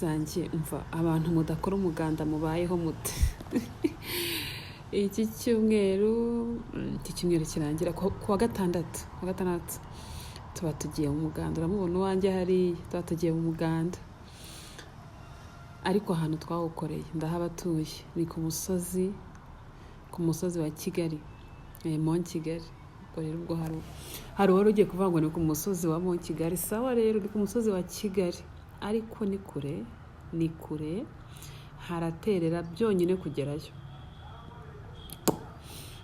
Zanjye, umva, abantu mudakora umuganda mubayeho mute? Iki cyumweru, iki cyumweru kirangira ku wa gatandatu, ku wa gatandatu tuba tugiye mu muganda. Uramubona uwanjye hariya, tuba tugiye mu muganda, ariko ahantu twawukoreye ndahabatuye, ni ku musozi, ku musozi wa Kigali, Mont Kigali. Ubwo rero ubwo hari uwari ugiye kuvuga ngo ni ku musozi wa Mont Kigali. Sawa rero, ni ku musozi wa Kigali, ariko ni kure, ni kure, haraterera byonyine kugerayo.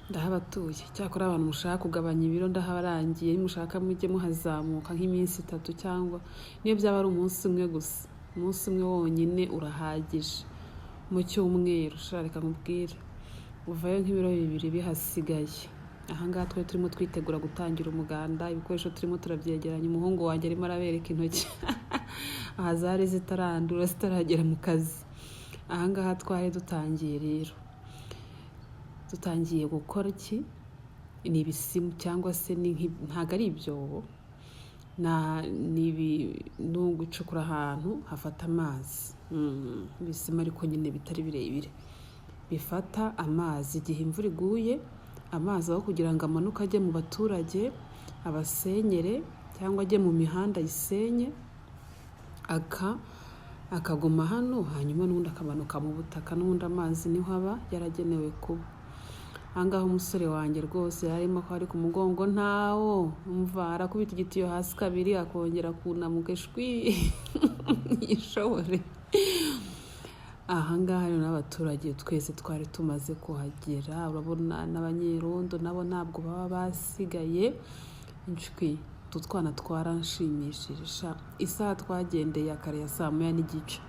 Ndahabatuye. Cyakora abantu mushaka kugabanya ibiro, ndahabarangiye. Mushaka mujye muhazamuka nk'iminsi 3, cyangwa niyo byaba ari umunsi umwe gusa, umunsi umwe wonyine urahagije mu cyumweru. Sha, reka nkubwire, uvayo nk'ibiro 2 bihasigaye. Ahangaha twari turimo twitegura gutangira umuganda, ibikoresho turimo turabyegeranya. Umuhungu wanjye arimo arabereka intoki aha, zari zitarandura, zitaragera mu kazi. Ahangaha twari dutangiye rero, dutangiye gukora iki? Ni ibisimu cyangwa se ni ntabwo ari ibyobo, ni ugucukura ahantu hafata amazi. Ibisimu ariko nyine bitari birebire, bifata amazi igihe imvura iguye. Amazi aho kugira ngo amanuke ajye mu baturage abasenyere, cyangwa ajye mu mihanda ayisenye, akaguma hano, hanyuma n'ubundi akamanuka mu butaka, n'ubundi amazi niho aba yaragenewe kuba. Ahangaha umusore wanjye rwose yarimo ko ari ku mugongo, ntawo umva, arakubita igitiyo hasi kabiri, akongera kunamuka, ishwi yishobore. Ahangaha rero n'abaturage twese twari tumaze kuhagera. Urabona n'abanyerondo nabo ntabwo baba basigaye. Inshwi, utu twana twaranshimishije sha. Isaha twagendeye kare ya saa 1:30,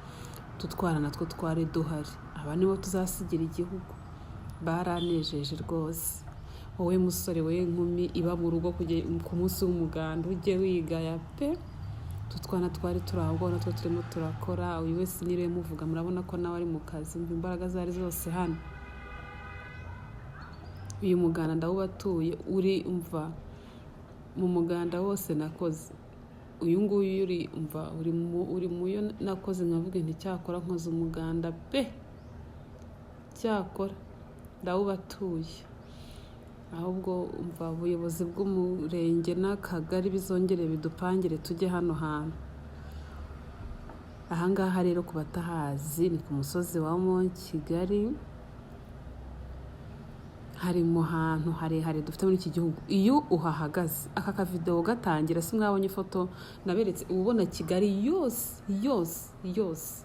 utu twana natwo twari duhari. Aba nibo tuzasigira igihugu, baranejeje rwose. Wowe musore, wowe nkumi iba mu rugo, ku munsi w'umuganda ujye wigaya pe. Utu twana twari turi aho ngaho, natwo turimo turakora. Uyu wese niriwe muvuga, murabona ko nawe ari mu kazi. Umva, imbaraga zari zose hano. Uyu muganda ndawubatuye. Uri, umva, mu muganda wose nakoze, uyu nguyu uri, umva, uri mu yo nakoze nkavuga nti: "Cyakora nkoze umuganda pe." Cyakora ndawubatuye. Ahubwo umva, ubuyobozi bw'umurenge n'akagari bizongere bidupangire tujye hano hantu. Ahangaha rero, ku batahazi, ni ku musozi wa Mont Kigali. Hari mu hantu harehare dufite muri iki gihugu. Iyo uhahagaze, aka kavidewo gatangira, si mwabonye ifoto naberetse? Uba ubona Kigali yose yose yose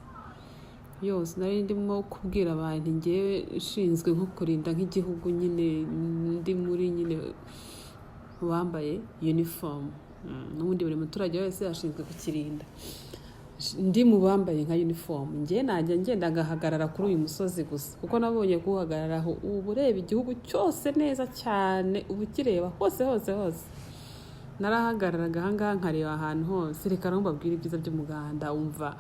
yose. Nari ndimo kubwira abantu, ngewe nshinzwe nko kurinda nk'igihugu nyine, ndi muri nyine bambaye uniform. N'ubundi buri muturage wese ashinzwe kukirinda. Ndi mu bambaye nka uniform, njye najya ngenda ngahagarara kuri uyu musozi gusa, kuko nabonye kuwuhagararaho uba ureba igihugu cyose neza cyane, uba ukireba hose hose hose. Narahagararaga ahangaha nkareba ahantu hose. Reka rero mbabwire ibyiza by'umuganda. Umva,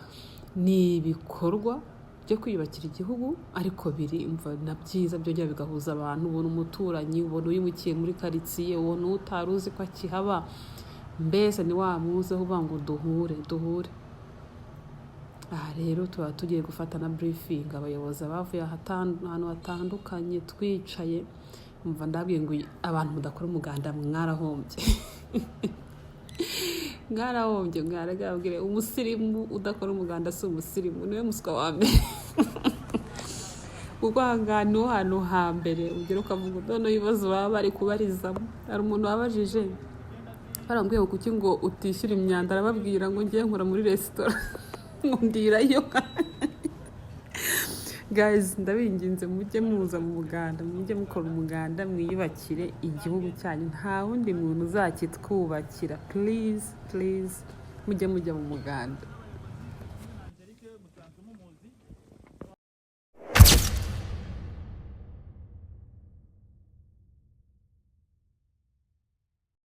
ni ibikorwa byo kwiyubakira igihugu, ariko biri, umva, na byiza byongera bigahuza abantu. Ubona umuturanyi, ubona uwimukiye muri karitsiye, ubona utari uzi ko akihaba. Mbese ni wa munsi wo kuvuga ngo duhure, duhure. Aha rero tuba tugiye gufata na briefing, abayobozi bavuye ahantu hatandukanye, twicaye. Umva, ndabwiye ngo abantu mudakora umuganda mwarahombye, mwarahombye, mwaragabwire. Umusirimu udakora umuganda si umusirimu, niwe muswa wa mbere, kuko aha ngaha niho hantu hambere ugera ukavuga noneho ibibazo baba bari kubarizamo. Hari umuntu wabajije, barambwiye ngo kuki ngo utishyura imyanda, arababwira ngo ngiye nkora muri resitora, ngo ndirayo. Guys, ndabinginze, mujye muza mu muganda, mujye mukora umuganda, mwiyubakire igihugu cyanyu. Nta wundi muntu uzakitwubakira. Please, please, mujye mujya mu muganda.